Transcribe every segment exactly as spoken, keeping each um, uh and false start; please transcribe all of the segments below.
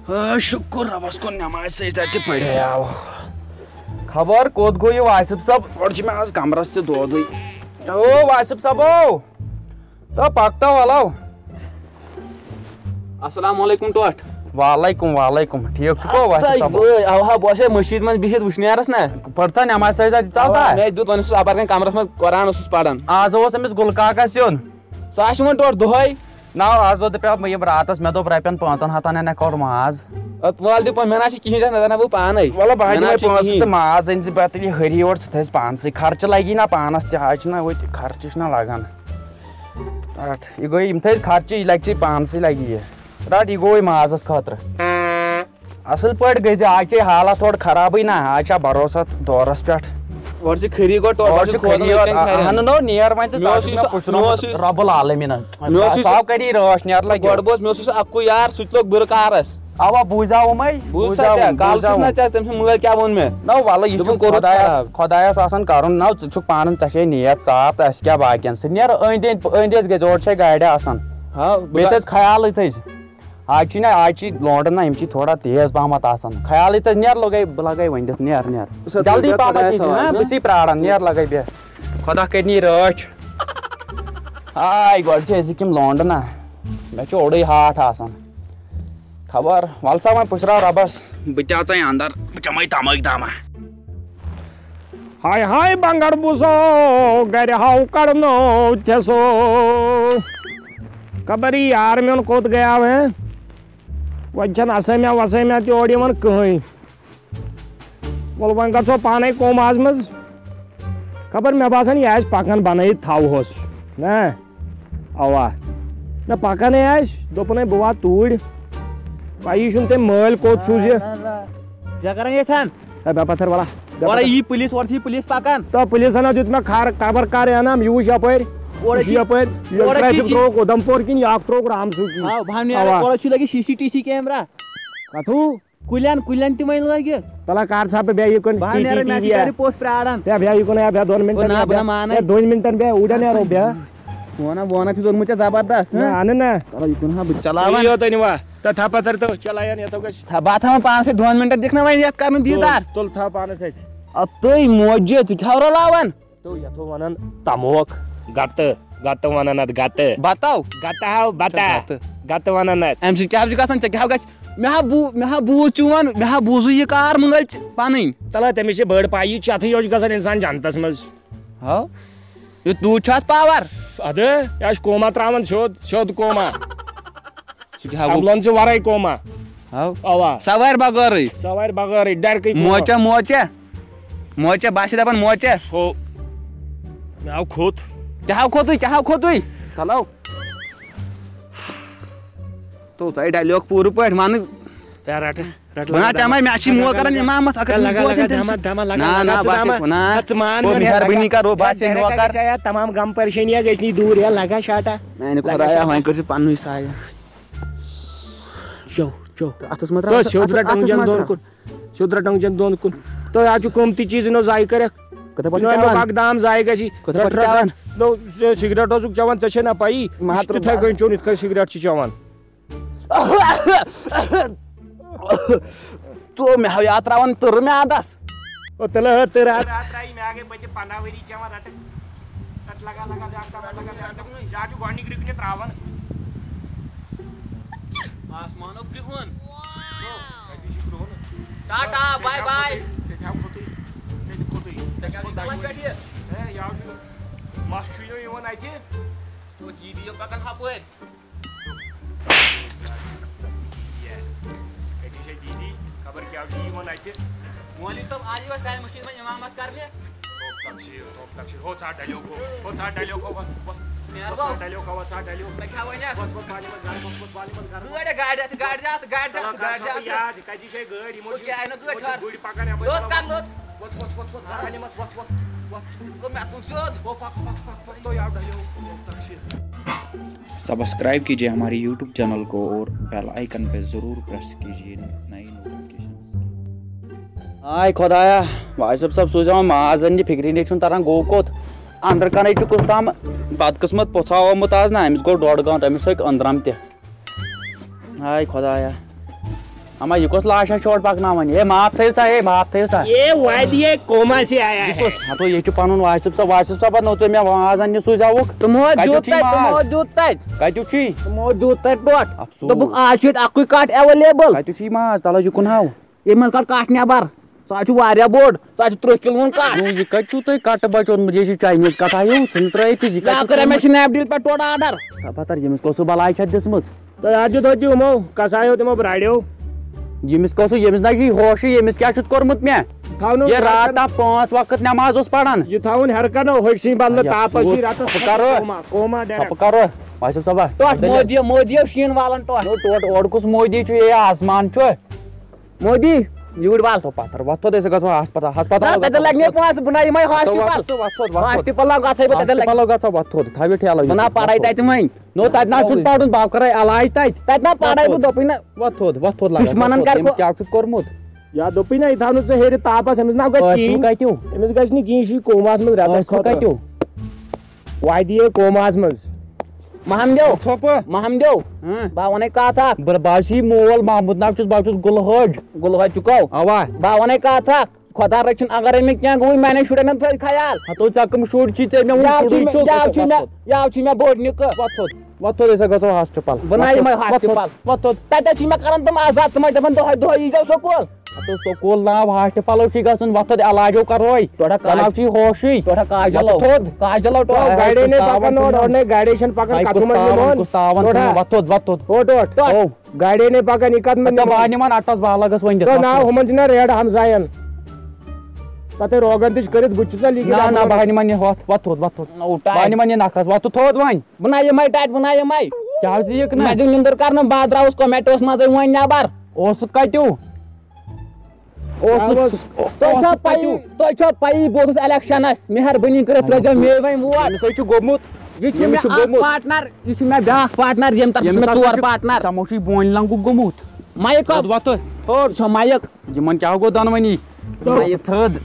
آ، شُکُر رۄبَس کُن، نٮ۪مازِ سۭتۍ تَتہِ پَرے آو۔ خبر کوٚت گوٚو یہِ واصف صٲب؟ گۄڈٕ چھِ مےٚ آز کَمرَس تہِ دودٕے۔ او واصف صٲبو، تو پَکتو وَلو۔ السلام علیکم ٹوٹھ۔ وعلیکم، وعلیکم۔ ٹھیٖک چھُکھو واصف صٲبو؟ وٲے، اَوہا، بہٕ اوسے مٔشیٖد منٛز بِہِتھ وٕشنیرَس نا۔ پٔرتھا نٮ۪مازِ سۭتۍ تَتہِ ژاو اَوا، تا؟ مےٚ دیُت وۄنۍ اوسُس اَپَر کَنہِ کَمرَس منٛز قرآن اوسُس پَران۔ آز اوس أمِس گُلہٕ کاکَس یُن۔ سُہ آسہِ یِوان تورٕ دۄہَے۔ نہ، آز ووت دَپیٛاو مےٚ یِم راتَس، مےٚ دوٚپ رۄپیَن پانٛژَن ہَتَن اَنہِ کَڑ ماز۔ اَدٕ وَلہٕ دِ پَتہٕ، مےٚ نہ چھِ کِہیٖنۍ، نہ زَنہٕ بہٕ پانَے۔ وَلہٕ بہٕ ہَنہِ مےٚ نہ دِمَے چھِ پانٛژھ کِہیٖنۍ۔ تہٕ ماز أنۍ زِ بَتہٕ یہِ ہُری یورٕ، سُہ تھٲیِس پانسٕے۔ خرچہٕ لَگی نہ پانَس تہِ، آز چھِنہ ہوٚتہِ خرچہٕ چھِنہ لَگان۔ رَٹ، یہِ گوٚو، یِم تھٲیِس خرچہٕ، یہِ لَگہِ ژےٚ پانسٕے لَگہِ یہِ۔ رَٹ، یہِ گوٚو وۄنۍ مازَس خٲطرٕ۔ اصل پٲٹھۍ گٔے زِ، آز چھے حالات تھوڑا خرابٕے نہ، آز چھا بھروسہٕ اتھ دورس پٮ۪ٹھ؟ اورٕ چھِ کھٔری گۄڈٕ، تورٕ اورٕ چھِ چھِ کھوژان کھٔری یوت، أتھٮ۪ن کھرٮ۪ن۔ اہن نو، نیر وۄنۍ ژٕ، مےٚ ژٕ اوس چھُکھ یُس مےٚ اکھ، پُشرٲومُت مےٚ اوس یُس، رب العالمینن۔ مےٚ اوس یُس سُہ آو اکھ، کری رٲچھ، نیر لگیو۔ گۄڈٕ بوز، مےٚ اوس یُس اکُے یار، سُہ تہِ لوٚگ بُرٕ کارس۔ اوا، بوٗزیاوُمے، بوٗز سا بوٗزیاوُم، ژےٚ، کالہٕ چھُس بوٗزیاوُم۔ نہ ژےٚ، تٔمۍ سُنٛد مٲلۍ کیٛاہ ووٚن مےٚ؟ نہ، ولہٕ، یہِ دوٚپُن، چھُ کوٚرُتھ خۄدایس، خراب۔ خۄدایس آسان کرُن۔ نہ، ژٕ چھُکھ پانہٕ، ژےٚ چھے نیت صاف تہٕ اسہِ کیٛاہ باقین سۭتۍ؟ نیر أنٛدۍ أنٛدۍ، أنٛدۍ ٲسۍ گژھِ، اورٕ چھے گاڑِ آسان۔ ہاو، بہٕ بیٚیہِ تھٲیِز خیالٕے تھٲیِز۔ آز چھِی نہ، آز چھِ لونڈٕ نہ، یِم چھِ تھوڑا تیز پہمتھ آسان۔ خیالٕے تَس نیر لگے، بہٕ لگے ؤنِتھ، نیر، نیر۔ سا جلدی تُہۍ پہمتھ کیٛاہ یی، سوال ہاں، چھُ؟ بہٕ چھُسٕے پراران، نیر لگے بیٚہہ۔ خدا کَرِ نہٕ یہِ رٲچھ۔ آے، گۄڈٕ چھِ أزِکۍ یِم لونڈٕ نہ، مےٚ چھُ اوٚڑُے ہاٹھ آسان۔ خبر، وَلہٕ سا وۄنۍ پُشراو رۄبَس، بہٕ تہِ اژَے اندر، بہٕ چَمَے تمٲکۍ دامہ۔ ہاے ہاے بنگڑ بوزو، گرِ ہاو کڑنو تھسو۔ خبر یہِ یار میون کوٚت گیا وۄنۍ؟ وۄنۍ چھَنہٕ اسٲمیا وسٲمیا تہِ اورٕ یِوان کٕہٕنۍ۔ وَلہٕ وۄنۍ گژھو پانے کوماہَس منٛز۔ خبر مےٚ باسان یہِ آسہِ پکان بنٲیِتھ تھاوہوس۔ نہ؟ اوا۔ نہ پکان ہے آسہِ، دوٚپُن ہے بہٕ واتہٕ توٗرۍ۔ پَیی چھُنہٕ تٔمۍ مٲلۍ کوٚت سوٗز یہِ۔ ژےٚ کران ییٚتھٮ۪ن؟ ہے بے پتھر والا، بے اورے پتھر۔ یی پُلیٖس، اورٕ چھِ یہِ پُلیٖس پکان۔ تہٕ پُلیٖسن حظ دیُت مےٚ کھار، خبر کر انعام، یہِ وٕچھ یپٲرۍ، اورے یہِ چھِ چھِ، یپٲرۍ، یہِ اورے چھِ ٹریفک سی-، ترٛووُکھ اُدھمپور کِنۍ، یہِ اکھ ترٛووُکھ رامسو کِنۍ۔ آو، بہٕ ہا نیرٕ، اوا۔ اورے چھُ لگہِ C C T V camera. کتھوٗ؟ کُلٮ۪ن، کُلٮ۪ن تہِ وۄنۍ لٲگِتھ۔ تَلہ کر ژھا بہٕ بیٚیہِ یہِ کُن بہٕ ہا ٹی ٹی نیرٕ، مےٚ ٹی چھِ وی گرِ پوٚژھ پرٛاران۔ بیٚہہ، بیٚہہ یہِ کُن، بیٚہہ، بیٚہہ دۄن مِنٹن، او نا، بیٚہہ، بہٕ نا مانَے۔ بیٚہہ دۄن مِنٹن، بیٚہہ، اوٗرۍ اَن یارو، بیٚہہ۔ فونا وونا چھُ دوٚرمُت ژےٚ زبردست، ہہ؟ نہ، اَنہٕ نہ۔ چلو یہِ کُن ہا بہٕ چلاوان۔ یہِ یوت أنِو وۄنۍ۔ تہٕ تھپھ پتھر تہٕ چلایان یَتھ گژھِ۔ تھا-، بہٕ ہا تھاوان پانسٕے دۄن مِنٹن، دِکھ نہ وۄنۍ یَتھ کرنہٕ تُل، دیٖدار۔ تُل تھاو پانس اَتھِ۔ اَدٕ تُہۍ موجہِ، ژٕ کیٛاہ ہاو رلاوان؟ تو یتھ وَنان تموک، گتہٕ، گتہٕ وَنان اَتھ گتہٕ۔ بتو۔ گتہٕ ہاو، بتہ۔ گتہٕ۔ گتہٕ وَنان اَتھ۔ اَمہِ سۭتۍ کیٛاہ حظ چھُ گژھان؟ ژےٚ کیٛاہ حظ گژھِ؟ مےٚ ہا بوٗ-، مےٚ ہا بوٗز چون، مےٚ ہا بوٗزٕے یہِ کار مٲلۍ پَنٕنۍ۔ تَلہ تٔمِس چھِ بٔڑ پَے، یہِ چھِ اَتھٕے یوت چھُ گژھان اِنسان جنتَس منٛز۔ ہاو؟ یہِ توٗت چھُ اَتھ پاور؟ اَدٕ، یہِ چھُ کوما ترٛاوان سیوٚد، سیوٚد کوما۔ سُہ کیٛاہ ہاو گوٚو؟ اَملَن چھِ وَرٲے کوما۔ ہاو۔ اَوا۔ سوارِ بغٲرٕے۔ سوارِ بغٲرٕے، ڈرکٕے کوما۔ موچہ، موچہ۔ موچہ، بہٕ آسہٕ دَپان موچہ۔ ہو۔ مےٚ آو کھوٚت۔ کیٛاہ آو کھوٚتُے؟ کیٛاہ آو کھوٚتُے؟ چلو۔ تو ژَے ڈَلیوکھ پوٗرٕ پٲٹھۍ وَنہٕ۔ یا رَٹہٕ، رَٹہٕ بہٕ نا لگا چَمے، دھما۔ مےٚ چھِ لگا موکَرَن لگا۔ اِمامَتھ، اگر لگا نہٕ لگا بوزُن تٔمۍ دھما، سٕنٛز۔ دھما لگا، نہ، نہ، لگا بہٕ ژٕ آسے دھما۔ نہ۔ ہَتھ ژٕ مان او، میون، یا مہربٲنی لگا۔ کَر، او، بہٕ یا آسے لگا نوکَر۔ گژھِ یا تمام غم پریشٲنی گژھِ نی دوٗر، یا لگا شاٹا۔ نہ، نہ، لگا خۄدایا، شاٹا۔ وۄنۍ کٔرۍ زِ پَننُے سایہِ۔ چو، چو۔ تہٕ اَتھَس منٛز ترٛاو، تو اَتھَس، سیوٚد اَتھَس، رَٹھ اَتھَس أنٛگجَن منٛز دۄن ترٛاو۔ کُن۔ سیوٚد رَٹھ أنٛگجَن دۄن کُن۔ تو یا چھُ قۭمتی چیٖز یِنو ضایع کَرٮ۪کھ۔ کِتھَے پٲٹھۍ چھُ یِنو اَمیُک چٮ۪وان؟ اَکھ دام ضایع گژھی۔ کِتھَے پٲٹھۍ رَٹھ، چھُ چٮ۪وان؟ رَٹھ۔ نو، سِگریٹ اوسُکھ چٮ۪وان، ژےٚ چھے نہ پَیی؟ مَہ یہِ چھُ ترٛاو تِتھَے مَہ۔ کٔنۍ چیوٚن، یِتھ کٔنۍ سِگریٹ چھُ چٮ۪وان۔ تو مےٚ ہاو یاد ترٛاوان تٕرٕ میٛادَس۔ او تیٚلہِ ہٲر تٕرٕ ہٲر۔ راتھ ترٛایی مےٚ گٔے بٕتھِ پنٛداہ ؤری چٮ۪وان رَٹہٕ۔ تَتھ لگا لگا بیٛاکھ دَوا لگا بیٛاکھ دَوا۔ یا چھُ گۄڈٕنِکۍ رِکنہِ ترٛاوان۔ آسمانُک کرٛہُن۔ کَتہِ چھُ کرٛہُن؟ ٹاٹا، ژےٚ بَے کیٛاہ بَے۔ کھوٚتُے؟ ژےٚ کھوٚتُے۔ ژےٚ تہِ کھوٚتُے۔ ژےٚ کیٛاہ چھُ کَمَس پٮ۪ٹھ یہِ؟ ہے، یہِ حظ چھُ، مَس چھُے نہٕ یِوان اَتہِ۔ تو دیٖدی یہِ پَکان ہَپٲرۍ۔ یہِ۔ أتی چھےٚ دیٖدی، خبر کیٛاہ چھُ یِوان اَتہِ۔ مولوی صٲب، آز یِیوا سانہِ مٔشیٖد منٛز اِمامت کرنہِ؟ توپ تَتھ چھِ، توپ تَتھ چھِ۔ ہو ژاٹ ڈَلیو کھو، ہو ژاٹ ڈَلیو کھو، وَتھ، وَتھ۔ نیر ہو گوٚو۔ ژاٹ ڈَلیو کھو، وَتھ ژاٹ ڈَلیو۔ مےٚ کھیٛاہ وَنہِ؟ وَتھ، وَتھ، بالہِ منٛز گَرٕ، وَتھ، وَتھ، بالہِ منٛز گَرٕ۔ گٲڑۍ، گاڑِ اَتھ، گاڑِ اَتھ، گاڑِ اَتھ۔ یاد، کَتہِ چھےٚ گٲڑۍ؟ یِمو او چھِ، کیٛاہ آیہِ نہٕ گٲڑۍ یِمو چھِ ٹھار؟ گُرۍ پَکان یَپٲرۍ۔ لوٚت کَر، لوٚت۔ وَتھ، وَتھ، وَتھ، وَتھ، گاڑِ منٛز، وَتھ، وَتھ، وَتھ۔ گوٚو مےٚ تُل سیوٚد۔ ہو، پَک، پَک، پَک، پَک، تو یَو ڈَلیو، ہو، تَتھ چھِ۔ सब्सक्राइब कीजिए हमारे यूट्यूब चैनल को और बेल आइकन पे ज़रूर प्रेस कीजिए नई नोटिफिकेशंस के लिए। آے خۄدایا، واصف صٲب سوٗزیو وۄنۍ ماز اَننہِ، فِکرِ نَے چھُنہٕ تَران گوٚو کوٚت۔ أنٛدرٕ کَنَے چھُ کُس تام بدقٕسمت پوٚژھ آو آمُت آز نہ، أمِس گوٚو ڈۄڈ گٲنٛٹہٕ، أمِس لٔگۍ أنٛدرَم تہِ۔ آے خۄدایا۔ اما، یہِ کۄس لاشا چھُ اورٕ پکناوان؟ ہے، معاف تھٲیِو سا، ہے، معاف تھٲیِو سا۔ یہ وادی کوما سے آیا ہے۔ کُس؟ ہتو، ییٚتہِ چھُ پنُن واصف صٲب، واصف صٲبن نوٚو ژےٚ مےٚ ماز اننہِ سوٗزیاوُکھ۔ تِمو کتہِ دیُت چھُے تتہِ، ماز؟ تِمو دیُت تتہِ۔ کتیُک چھُے؟ تِمو دیُت تتہِ ٹوٹھ۔ افسوٗس۔ دوٚپُکھ، آز چھُ ییٚتہِ اکُے کٹ ایویلیبل۔ کتیُک چھُے ماز؟ تلہ یہِ کُن ہاو۔ ییٚمہِ منٛز کڑ کٹ نٮ۪بر۔ سُہ حظ چھُ واریاہ بوٚڑ۔ سُہ حظ چھُ ترٕٛہ کِلوُن کٹ۔ نو، یہِ کتہِ چھُو تۄہہِ کٹہٕ بچومُت؟ یہِ چھُ چاینیز کٹا ہیوٗ، ژھٕنُتھ ترٲیِتھ یہِ۔ یہِ کتہِ یا چھُو کٔر مےٚ تھوٚومُت؟ سنیپ ڈیل پٮ۪ٹھ ٹوٹھ آرڈر۔ خبر ییٚمِس کۄس سُہ بلاے چھےٚ دِژمٕژ۔ تۄہہِ حظ دیُت أتہِ یِمو کسایو تِمو براڑیو۔ ییٚمِس کۄس سُہ، ییٚمِس نہ چھُے ہوشٕے، ییٚمِس کیٛاہ چھُتھ کوٚرمُت مےٚ؟ تھاونو یہِ راتھ تام پانٛژھ وقت نٮ۪ماز اوس پران۔ یہِ تھاوُن ہیرٕ کنو ہوٚکۍ سٕنٛدِ بدلہٕ یا تاپس ژوٗر۔ یی راتس ژھۄپہٕ کرو۔ کوما، کوما ژھۄپہٕ ڈایریکٹ۔ کرو۔ وۄنۍ چھُ صبا۔ ٹوٹھ مودی، مودی شیٖن والان ٹوٹھ۔ نو ٹوٹھ، اورٕ کُس مودی چھُ؟ یے آسمان چھُ۔ مودی، یوٗرۍ وال۔ تو پتھر، وۄتھ تھوٚد، أسۍ گژھو ہسپتال، ہسپتال نہ، گژھو۔ تَتہِ لگہِ مےٚ پونٛسہٕ، بہٕ نہ یِمے تو ہاسپٹل۔ وۄتھ، تو وۄتھ تھوٚد، وۄتھ تھوٚد۔ ہاسپٹل گژھو بہٕ، تَتہِ ہاسپٹل لگہِ۔ گژھو، وۄتھ تھوٚد، تھاوِ ٹھیلہٕ بہٕ نہ یہِ۔ پرے تَتہِ وۄنۍ۔ نو، تَتہِ نہ چھُنہٕ پرُن، بہٕ کرے علاج تَتہِ۔ تَتہِ نہ پرے بہٕ، وۄتھ تھوٚد۔ دوٚپُے نہ۔ وۄتھ تھوٚد، وۄتھ تھوٚد لگس، دُشمنن وۄتھ تھوٚد۔ کر أمِس کھو-، کیٛاہ چھُکھ کوٚرمُت؟ یا دوٚپُے نہ، یہِ تھاونہٕ ژٕ ہیٚرِ تاپس، أمِس نہ گژھِ ٲسوٕ کِہیٖنۍ۔ کتیُو؟ أمِس گژھِ نہٕ کِہیٖنۍ، یہِ چھُ کوماہس منٛز رٮ۪تس ٲسوٕ خٲطرٕ۔ کتیُو؟ وادی کوماہس منٛز۔ محمدیو۔ ژھۄپہٕ۔ محمدیو۔ ہاں۔ بہٕ ونے کتھ اکھ۔ بہٕ، بہٕ حظ چھُس یہِ مول محمد ناو چھُس، بہٕ حظ چھُس گُلہٕ حٲج۔ گُلہٕ حٲج چھُکو؟ اوا۔ بہٕ ونے کتھ اکھ۔ خۄدا رٔچھِن، اگرے مےٚ کینٛہہ گوٚوُے، میانٮ۪ن شُرٮ۪ن ہن تھٲے خیال۔ ہتو، ژےٚ کٕم شُرۍ چھی؟ ژےٚ مےٚ وُنہِ یاو شُرُے چھُے مےٚ، چھُکھ۔ یاو چھُے مےٚ، یاو چھُے مےٚ بوٚڑ نِکہٕ۔ وۄتھ تھوٚد، وۄتھ تھوٚد، أسۍ ہا گژھو ہاسپٹل۔ بہٕ نہ وۄتھ تھوٚد، یِمے وۄتھ تھوٚد، ہاسپٹل۔ وۄتھ تھوٚد۔ تتہِ چھِ مےٚ کران تِم عذاب، تِمے دپان دۄہے دۄہے ییٖزیو سکوٗل۔ ہتو، سکوٗل ناو ہاسپٹلو چھُے گژھُن، وۄتھ تھوٚد، علاجو کرہوے۔ تھوڑا ژٕ ناو کاج-، چھُے ہوشٕے۔ تھوڑا کاجلو۔ وۄتھ تھوٚد۔ کاجلو، ٹوٹھ۔ تۄہہِ گاڑے کُس نے تاوان پکان چھُ اورٕ، یِوان؟ اورٕ نے گاڑے چھَنہٕ پکان، تۄہہِ کتھٕ کُس منٛز تاوان، یِوان؟ کُس تاوان چھُ ٹوٹھا۔ یِوان؟ وۄتھ تھوٚد، وۄتھ تھوٚد۔ ٹوٹھ، ٹوٹھ۔ او۔ گاڑے نے پکان، یہِ کتھ منٛز تہٕ نِمو؟ بہٕ نِمن اٹس بہٕ لگس وۄنۍ دِتھ، تو وۄتھ ناو تھوٚد۔ ہُمن چھُنہ ریڈ ہمساین۔ پتہٕ روغن تہِ چھُ کٔرِتھ، بہٕ تہِ چھُس نہ لیٖگہِ نہ، نہ، ڈاکٹر۔ بہٕ نِمن یہِ ہۄتھ، وۄتھ تھوٚد، وۄتھ تھوٚد۔ نو، ٹایم۔ بہٕ نِمن یہِ نکھس، وۄتھ تھوٚد وۄنۍ۔ بہٕ نہ یِمے ٹاٹہِ، بہٕ نہ یِمے۔ کیٛاہ حظ یہِ یِکھ نہ؟ مےٚ دیُن نیٚنٛدٕر کرنہٕ، بہٕ درٛاوُس کومیٹوس منٛزٕے وۄنۍ نٮ۪بر۔ اوس سُہ کتیُو؟ اوس سُہ، اوس، تۄہہِ اوس چھا سُہ پَیی، کتیُو؟ تۄہہِ چھا پَیی، بہٕ اوسُس الیکشنس، مہربٲنی کٔرِتھ ترٲیزیو مے وۄنۍ ووٹ۔ أمِس حظ چھُ گوٚمُت، یہِ چھُ أمِس مےٚ چھُ اکھ گوٚمُت۔ پارٹنر، یہِ چھُ مےٚ بیٛاکھ پارٹنر، ییٚمہِ طرفہٕ چھِ أمِس مےٚ ہسا ژور چھُ پارٹنر۔ ژےٚ ما چھُے بونہِ لنٛگُک گوٚمُت؟ مایک کتھ؟ وۄتھ، وۄتھ۔ چھا مایک؟ یِمن کیٛاہ گوٚو دۄنوٕنی؟ مایک۔ تھٔد۔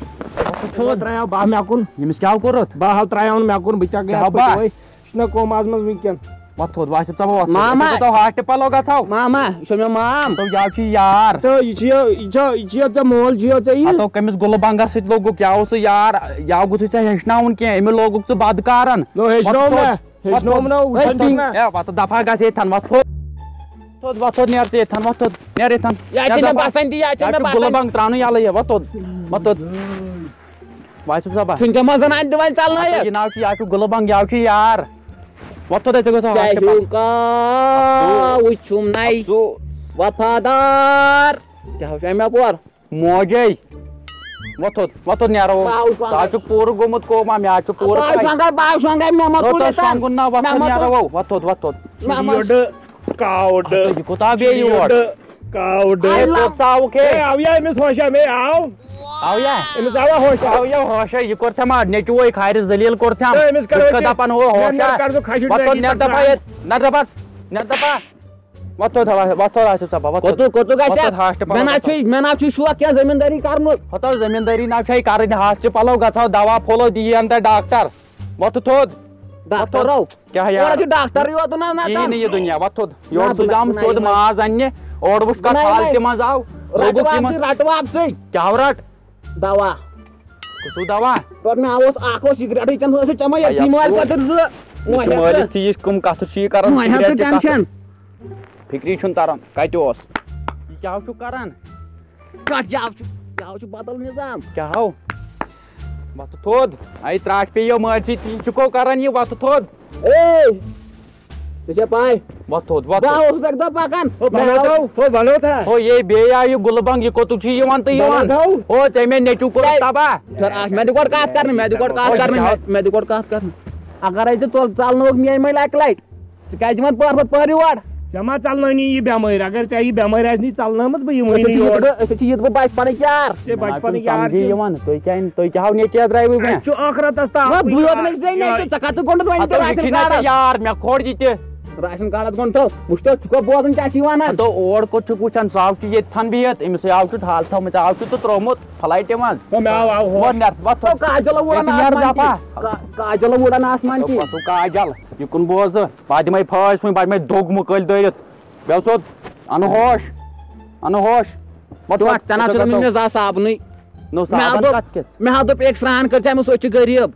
تھٔد۔ ترٛایاو باہ مےٚ کُن۔ ییٚمِس کیٛاہ کوٚرُتھ؟ باہ ہاو ترٛایاون مےٚ کُن، بہٕ تہِ کیٛاہ گٔیاس کیٛاہ باہ؟ پٔتۍ وٲے؟ یہِ چھُنہ کوماہس منٛز وٕنکیٚن۔ وۄتھ تھوٚد، وۄتھ، أسۍ گژھو ہاسپٹل، پلو گژھو۔ ماما۔ أسۍ گژھو ہاسپٹل، پلو گژھو۔ ماما، یہِ چھُ مےٚ مام۔ تو یاو چھُ یار۔ تہٕ یہِ چھُ یہِ، یہِ چھُ، یہِ چھُ ژےٚ مول، چھُ ژےٚ یہِ۔ ہتو کٔمِس گُلہٕ بنگس سۭتۍ لوگُکھ، یہِ اوس سُہ یار، یہِ گوٚژھُے ژےٚ ہیٚچھناوُن کینٛہہ، أمۍ لوگُکھ ژٕ بدکارن۔ نو ہیٚچھنو وۄتھ مےٚ، تھوٚد۔ ہیٚچھنوم نہ، وٕچھن ہے، چھُس نہ۔ ہے، وۄتھ دفعہ گژھ ییٚتھن، وۄتھ تھوٚد۔ تھوٚد، وۄتھ تھوٚد، نیر ژٕ ییٚتھن، وۄتھ تھوٚد، نیر ییٚتھن۔ یا نیر چھِ مےٚ دفعہ۔ باسان تہِ، یا چھِ یا مےٚ چھُ گُلہٕ باسان۔ بنگ ترٛاونُے یَلہٕ یہِ، وۄتھ تھوٚد، وۄتھ تھوٚد۔ وایسُب صٲبا۔ چھُنہٕ ژےٚ منٛز زنان تہِ وۄنۍ ژلنٲیِتھ؟ یہِ ناو چھُ، یا چھُ گُلہٕ بنگ، یا چھُ یار۔ وۄتھ تھوٚد، أسۍ گژھو ژےٚ ہاسپٹل۔ ہیوٗ کا، افسوٗس۔ وٕچھُم نَے۔ افسوٗس۔ وفادار۔ کیٛاہ چھُ اَمہِ اپور؟ موجے۔ وۄتھ تھوٚد، وۄتھ تھوٚد نیرو۔ باو شۄنٛگے۔ ژٕ حظ چھُکھ پوٗرٕ گوٚمُت کوما، مےٚ حظ چھُ پوٗرٕ باو پَے۔ شۄنٛگے، باو شۄنٛگے، مےٚ مہ نو تُلِو تۄہہِ تَن۔ شۄنٛگُن نا، وۄتھ مےٚ تھوٚد مہ تُلِو۔ نیرو، وۄتھ تھوٚد، وۄتھ تھوٚد۔ مےٚ مہ شیٖڈ، کاوڈ۔ اَتھ یہِ کوٗتاہ بیٚیہِ یور؟ شیٖڈ، کاوڈ۔ اے، اللہ۔ کوٚت ژاوُکھ ہے؟ اے، آو یا أمِس ہوشا؟ مے آو۔ آو یا؟ أمِس آوا ہوشا؟ آو یا ہوشا؟ یہِ کوٚر ژےٚ ما نیٚچوٗ وَے خارِ ذلیٖل کوٚر ژےٚ؟ تہٕ أمِس کَرو بہٕ کیٛاہ أکیٛاہ دَپان ہو مےٚ ہوشا؟ کَر ژٕ کھَجُر وۄتھ تھوٚد، ڈٲنی نٮ۪ر دَپان پَسنٛد؟ ییٚتہِ، نٮ۪ر دَپان، نٮ۪ر دَپان۔ وۄتھ تھوٚد، وۄتھ تھوٚد آصف صٲبا، وۄتھ تھوٚد۔ کوٚتُو، کوٚتُو گژھِ؟ وۄتھ تھوٚد، ہاسٹہِ پَلو مےٚ نا گژھو۔ چھُے، مےٚ نا چھُے شوق کینٛہہ زٔمیٖندٲری کرنُک۔ ہتو زٔمیٖندٲری نا چھے کرٕنۍ، ہاسٹہِ پَلو گژھو، دوا پھوٚلو دِیی ہن تۄہہِ ڈاکٹر۔ وۄتھ تھوٚد۔ ڈاکٹرو؟ کیٛاہ یار؟ اورٕ چھُ ڈاکٹرٕے یوت نہ، نہ یی تَن۔ نہٕ یہِ دُنیا، وۄتھ تھوٚد۔ یورٕ نہ، سوٗزیوم بہٕ نہ، سیوٚد نہ، ماز اَننہِ، اورٕ وُچھ کَتھ بہٕ نہ، حالتہِ منٛز آو۔ رَٹہٕ روٚگُکھ واپسٕے، یِمن۔ رَٹہٕ واپسٕے۔ کیٛاہ رَٹ؟ دوا۔ کُسُو دوا؟ پتہٕ مےٚ اوس اکھ اوس سگریٹٕے چٮ۪وان، سُہ چٮ۪وان یا ہے، بیمارِ افسوس۔ پتہٕ زٕ۔ یہِ وۄنۍ چھُ ہٮ۪تھ مٲلِس ژٕ، تہِ یہِ کٕم کتھٕ چھِ یہِ کران، وۄنۍ ہٮ۪تھ ژٕ سگریٹ چہِ کتھٕ۔ ٹینشن۔ فکری چھُنہٕ تران، کتہِ اوس؟ یہِ کیٛاہ چھُ کران؟ کتھ جاو چھُ؟ جاو چھُ بدل نظام۔ کیٛاہ ہو؟ وۄتھٕ تھوٚد۔ اے ترٛٹھ پیٚیو مٲلۍ سۭتۍ، تی چھُکو کران یہِ، وۄتھٕ تھوٚد۔ اے! ژےٚ چھےٚ پاے؟ وۄتھ تھوٚد، وۄتھ بہٕ تھوٚد۔ اوسُس اَکہِ دۄہ پکان۔ ہو، مےٚ بنو آو تھاو، ہو، بنو تھا۔ ہو، یے بیٚیہِ آیہِ یہِ گُلہٕ بنٛگ، یہِ کوٚتُک چھُ یِوان تہٕ بنو یِوان؟ تھاو۔ ہو، ژےٚ مےٚ نیٚچوٗ کوٚرُتھ ہے، تباہ۔ سر، اَتھ مےٚ دِ گۄڈٕ کتھ کرنہٕ، مےٚ دِ گۄڈٕ کتھ ہو، کرنہٕ، جاو۔ مےٚ، مےٚ دِ گۄڈٕ کتھ کرنہٕ۔ اگرے ژٕ ژوٚل ژلنووُکھ میٛٲنۍ مٔلۍ اکہِ لٹہِ، ژٕ کیٛازِ یِوان پٲر پٲر پٲر یور؟ ژےٚ ما ژلنٲونی یہِ بٮ۪مٲرۍ؟ اگر ژےٚ یہِ بٮ۪مٲرۍ آسہِ نہٕ ژلنٲومٕژ، بہٕ یِمہٕ أسۍ ہے چھِ نہٕ یِتھ یور۔ پٲٹھۍ، أسۍ ہے چھِ یِتھ پٲٹھۍ بچپنٕکۍ یار۔ ہے، بچپنٕکۍ یار چھِ۔ یِوان، تُہۍ کیٛاہ، تُہۍ کیٛاہ ہاو نیٚچوٗ درٛاوٕ وۄنۍ؟ اَسہِ چھُ ٲخرتس تام نہ، بہٕ یوت نہٕ زینہِ، ژےٚ کتھ گوٚنڈُتھ وۄنۍ ہتو، تہِ یہِ راشن چھُے نہ ژےٚ کارڈس؟ یار، مےٚ کھوڑ یہِ تہِ۔ راشن کارڈس گوٚنڈ تھو، وٕچھ تو، ژٕ کیٛاہ بوزان کیٛاہ چھِ یِوان حظ؟ ہتو، اور کوٚت چھُکھ وٕچھان؟ سُہ آو چھُ ییٚتہِ تھن بِہِتھ، أمِس ہے آو چھُ تھل تھٲومٕژ، آو چھُ تہٕ ترٛوومُت فلایٹہِ منٛز۔ ہے، مےٚ آو، آو ہوش۔ وۄنۍ نٮ۪تھ، وۄتھ تھوٚد۔ تو کاجل وُڑان ییٚتہِ نیر آسمان دپا۔ کی۔ کا-، کاجل وُڑان آسمان کی۔ پتہٕ کاجل، یہِ کُن بوزٕ، پتہٕ دِمے پھٲسۍ وُنہِ، پتہٕ دِمے دوٚگ مُکٲلۍ دٲرِتھ۔ بیٚہہ سیوٚد، اَنہٕ ہوش، اَنو ہوش۔ مہ ٹوٹھ، ژٕ نہ ژٕ ژٕ ژٕ مےٚ زانٛہہ صابنٕے۔ نو مےٚ ہا صابن دوٚپ، کتھ کِژھ؟ مےٚ ہا دوٚپ أکۍ سرٛان کٔرۍ زِ أمِس، أسۍ چھِ غریٖب۔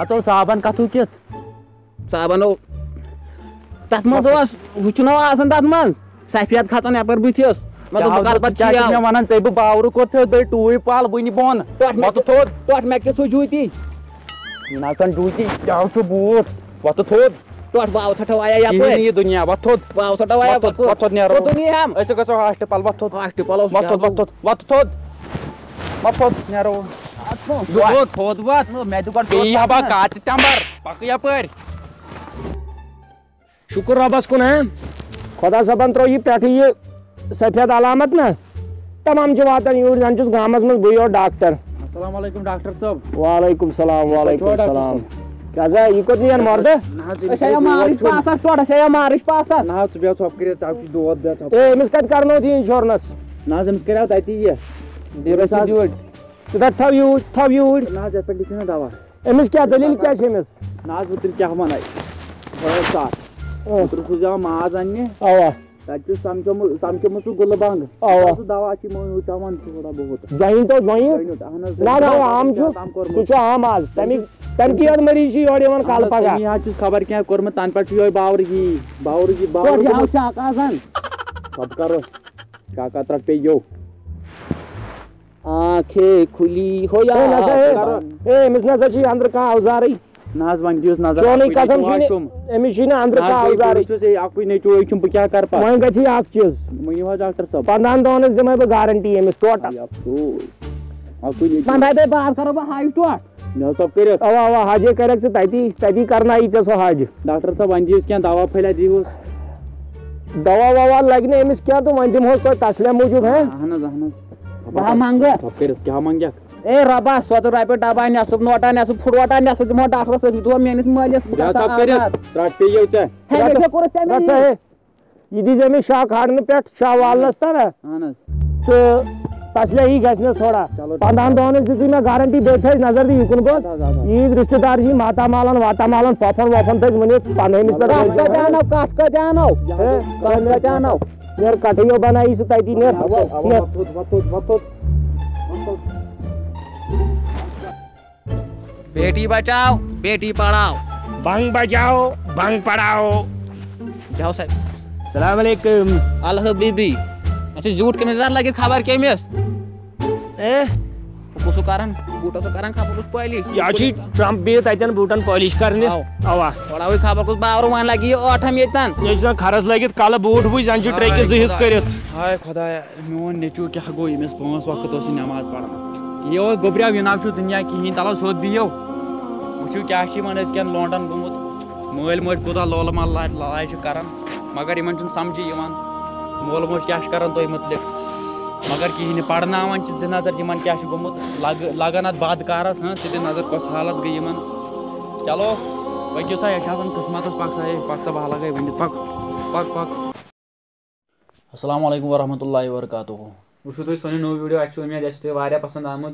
ہتو صابن کتھو کِژھ؟ صابن او-، تتھ منٛز اوس، ہُہ چھُنہ آسان تتھ منٛز، سفید کھژان یپٲرۍ بٕتھِس۔ مےٚ دوٚپ، بہٕ کر پتہٕ کیٛاہ چھُکھ چیو؟ مےٚ ونان؟ ژےٚ بہٕ باورٕ کوٚر تھٲوِتھ بیٚیہِ ٹوٗپۍ پل وُنہِ بۄن۔ ٹوٹھ مےٚ وۄتھٕ تھوٚد۔ ٹوٹھ مےٚ کِژھ ہُہ جوٗتی؟ یہِ نژان جوٗتی، کیٛاہ چھُ بوٗٹھ؟ وۄتھٕ تھوٚد۔ ٹوٹھ باو ژھٹھو آیا کِہیٖنۍ یپٲرۍ۔ نہٕ یہِ دُنیا، وۄتھ تھوٚد۔ باو ژھٹھو آیا وۄتھ تھوٚد، پکُن۔ وۄتھ تھوٚد نیرو۔ کوٚت دُنیا ہم؟ أسۍ گژھو ہاسٹپل، وۄتھ تھوٚد۔ ہاسٹپل اوس وۄتھ تھوٚد، کیٛاہ وۄتھ تھوٚد، وۄتھ تھوٚد۔ مۄکھ تھوٚد، نیرو۔ اَتھ کھو۔ دود تھوٚد وۄتھ۔ نو، مےٚ تہِ گۄڈٕ بیٚیہِ دود ہبا پَکُن۔ کاتہِ تمبر، پکہٕ یپٲرۍ۔ شُکُر رۄبَس کُن، ہہ؟ خۄدا صٲبَن ترٛوو یہِ پٮ۪ٹھٕ یہِ سفید علامت نہ، تمام چھِ واتان یوٗرۍ، زَن چھُس گامَس منٛز بٕے یوت ڈاکٹر۔ السلام علیکم ڈاکٹر صٲب۔ وعلیکم السلام، تُہۍ چھِوا وعلیکم ڈاکٹر السلام۔ صٲب؟ کیٛاہ سا، یہِ کوٚت نِیَن مردٕ؟ نہ حظ، أسۍ آیو مارٕچ پاسَس ٹوٹھ، أسۍ آیو مارٕچ پاسَس۔ نہ حظ، ژٕ بیٚہہ ژھۄپہٕ کٔرِتھ، ژےٚ چھُے دود، بیٚہہ ژھۄپہٕ۔ اے، أمِس کَتہِ کَرنووُتھ یہِ insurance؟ نہ حظ، أمِس کَریو تَتی یہِ۔ بیٚیہِ ٲسۍ حظ یوٗرۍ۔ ژٕ تَتھ تھاو یوٗرۍ، تھاو یوٗرۍ۔ نہ حظ، یَتھ پٮ۪ٹھ لیکھِو نہ دَوا۔ أمِس کیٛاہ دٔلیٖل کیٛاہ چھِ أمِس؟ نہ حظ، بہٕ تیٚلہِ کیٛاہ وَنَے؟ بہٕ حظ سا، اۭں۔ اوترٕ سوٗزیو ماز اَننہِ۔ اَوا۔ تَتہِ چھُ سَمکھیومُت، سَمکھیومُت سُہ گُلہٕ بنٛگ۔ اَوا۔ سُہ دَوا چھُ یِمو یوٗت چٮ۪وان تھوڑا بہت۔ جۄینہِ تو جۄینہِ؟ جۄینیُک، اَہَن حظ۔ نہ، نہ، عام چھُ۔ کَم کوٚرمُت۔ سُہ چھُ عام آز۔ تَمہِ، تَمہِ کہِ یوت مٔریٖض چھِ یورٕ یِوان اَہَن کالہٕ حظ، پَگاہ۔ تٔمی حظ چھُس خبر کیٛاہ کوٚرمُت، تَنہٕ پٮ۪ٹھ چھُ یِہوٚے باورٕ یی، باورٕ یی، باورٕ پٲٹھۍ گوٚمُت۔ ہاو چھُ اَکھ آسان۔ پَتہٕ کَرو، کاکا ترٛٹھ پیٚیہِ یو۔ آنکھیں کھلی ہو یا اے، نسا، اے، بند۔ اے، أمِس نسا چھُ یہِ أنٛدرٕ کانٛہہ اوزارٕے۔ نہ حظ، وۄنۍ دِیِس نظر، چونٕے اَپٲری قسم چھُ چھُنہٕ، washroom۔ أمِس چھُنہٕ أنٛدرٕ نہ حظ، کانٛہہ وۄنۍ اوزارٕے۔ چھُس یہِ اَکُے نیٚچوٗ، یہِ چھُنہٕ، بہٕ کیٛاہ کَرٕ پَتہٕ؟ وۄنۍ گژھِ یہِ اَکھ چیٖز۔ ؤنِو حظ ڈاکٹر صٲب۔ پنٛدہَن دۄہَن حظ دِمَے بہٕ guarantee أمِس total۔ آے افسوس۔ اَکُے نیٚچوٗ۔ پنٛداہہِ دۄہہِ بعد کَرو بہٕ حج ٹوٹھ۔ مےٚ حظ ژۄپ کٔرِتھ۔ اَوا، اَوا، حجے کَرٮ۪کھ ژٕ تَتی، تَتی کَرنایی ژےٚ سُہ حج۔ ڈاکٹر صٲب، وۄنۍ دِیِوس کینٛہہ دوا پھٔلۍ، دِیوس۔ دوا ووا لَگہِ نہٕ أمِس کینٛہہ تہٕ وۄنۍ دِمہوس توتہِ تسلیہ موٗجوٗب، ہہ؟ اہن حظ، اہن حظ۔ بہٕ ہا منٛگہٕ۔ ژۄپ کٔرِتھ، کیٛاہ منٛگَکھ؟ اے رۄبا، سۄدٕ رۄپیہِ ڈبہ نٮ۪صٕف نوٹا نٮ۪صٕف پھُٹوٹا نٮ۪صٕف دِمہو ڈاکٹرس، أسۍ دِمہو میٲنِس مٲلِس، بہٕ کیٛاہ گژھٕ ژۄپ کٔرِتھ؟ آزاد۔ رَٹ پیٚیو ژےٚ۔ ہے، مےٚ چھےٚ کوٚرُتھ ژےٚ مےٚ رَٹ سا یہِ۔ ہے۔ یہِ دی زِ أمِس شاہ کھالنہٕ پٮ۪ٹھ، شاہ والنَس تَرا۔ اہن حظ۔ تہٕ تسلیہ ہی گژھِ نَس تھوڑا۔ چلو، پنٛدہَن ٹھیٖک۔ دۄہَن ہٕنٛز دِژٕے مےٚ guarantee، بیٚیہِ تھٲیِزِ نظر تہٕ یہِ کُن گوٚو۔ اَدٕ حظ، اَدٕ حظ۔ عیٖد رِشتہٕ دار چھِ یِم ماتامالَن واتامالَن پۄپھَن وۄپھَن تھٲیزِ ؤنِتھ پنٛدہٲیمِس پٮ۪ٹھ کَٹھ روزِ۔ کَتہِ اَنو، کَٹھ کَتہِ اَنو؟ ہے، کَٹھ کَتہِ اَنو؟ یورٕ کَٹھٕے یو بَنٲیِو سُہ تَتی نِتھ۔ اَوا، اَوا، نِتھ۔ وۄتھ تھوٚد، وۄتھ تھوٚد، وۄتھ تھوٚد۔ بیٹی بچاؤ، بیٹی پڑھاؤ۔ بنگ بجاؤ، بنگ پڑھاؤ۔ جاؤ سر۔ السلام علیکم۔ الحبیبی۔ اچھا، زیوٗٹھ کٔمِس زَر لٔگِتھ خبر کٔمِس؟ اے؟ کُس سُہ کران؟ بوٗٹَس سُہ کران خبر کُس پٲلی؟ یہِ حظ چھُے ٹرمپ بِہِتھ تَتٮ۪ن بوٗٹَن پٲلِش کرنہِ۔ اَو۔ اَوا۔ وَڑاوٕے خبر کُس باورٕ وۄنۍ لَگہِ یہِ ٲٹھَم ییٚتٮ۪ن۔ یہِ چھُ آسان کھرَس لٲگِتھ کَلہٕ بوٗٹھ وٕچھ، زَن چھُ ہاے ٹرٛیکہِ زٕ حِصہٕ خۄدایا۔ کٔرِتھ۔ ہاے خۄدایا۔ میون نیٚچوٗ کیٛاہ گوٚو، ییٚمِس پانٛژھ وقت اوس یہِ نٮ۪ماز پران؟ یہِ اوس گوٚبریو، یہِ نہ چھُ دُنیا کِہیٖنۍ، تَلہٕ سیوٚد بِہِو۔ وٕچھِو کیٛاہ چھِ یِمَن أزکٮ۪ن لونڈَن گوٚمُت۔ مٲلۍ مٲج کوٗتاہ لولہٕ مال لا-، لڑایہِ چھِ کران، مگر یِمَن چھُنہٕ سَمجھی یِوان۔ مول موج کیٛاہ چھُ کران تۄہہِ مُتعلِق، مگر کِہیٖنۍ نہٕ۔ پَرناوان چھِ زِ نظر یِمَن کیٛاہ چھُ گوٚمُت، لَگہٕ-، لَگَن اَتھ بَد کارَس، ہاں، سُہ تہِ نظر کۄس حالت گٔے یِمَن۔ چلو، پٔکِو سا، یہِ چھِ آسان قٕسمَتَس، پَک سا، ہے، پَک سا، بہٕ ہا لَگَے ؤنِتھ، پَک، پَک، پَک۔ السلام علیکم ورحمۃ اللہ وبرکاتہ۔ وٕچھِو تُہۍ سون یہِ نوٚو video، اَسہِ چھِ اُمید اَسہِ چھُ تۄہہِ واریاہ پسنٛد آمُت۔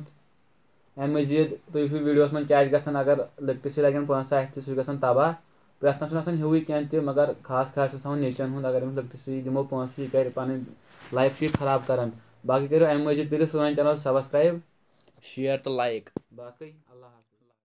اَمہِ مٔزیٖد تُہۍ وٕچھِو videoس منٛز کیٛاہ چھِ گژھان، اگر لۄکٹِس تہِ لَگن پونٛسہٕ اَتھِ تہٕ سُہ چھُ گژھان تباہ۔ پرٛٮ۪تھ کانٛہہ چھُنہٕ آسان ہیوٗوٕے کینٛہہ تہِ، مگر خاص خاص چھُ تھاوُن نیٚچوٮ۪ن ہُنٛد، اگر أمِس لۄکٹِس تہِ دِمو پونٛسہٕ، یہِ کَرِ پَنٕنۍ life چھِ یہِ خراب کَران۔ باقٕے کٔرِو اَمہِ مٔزیٖد کٔرِو سٲنۍ channel subscribe، share تہٕ like۔ باقٕے اللہ حافظ۔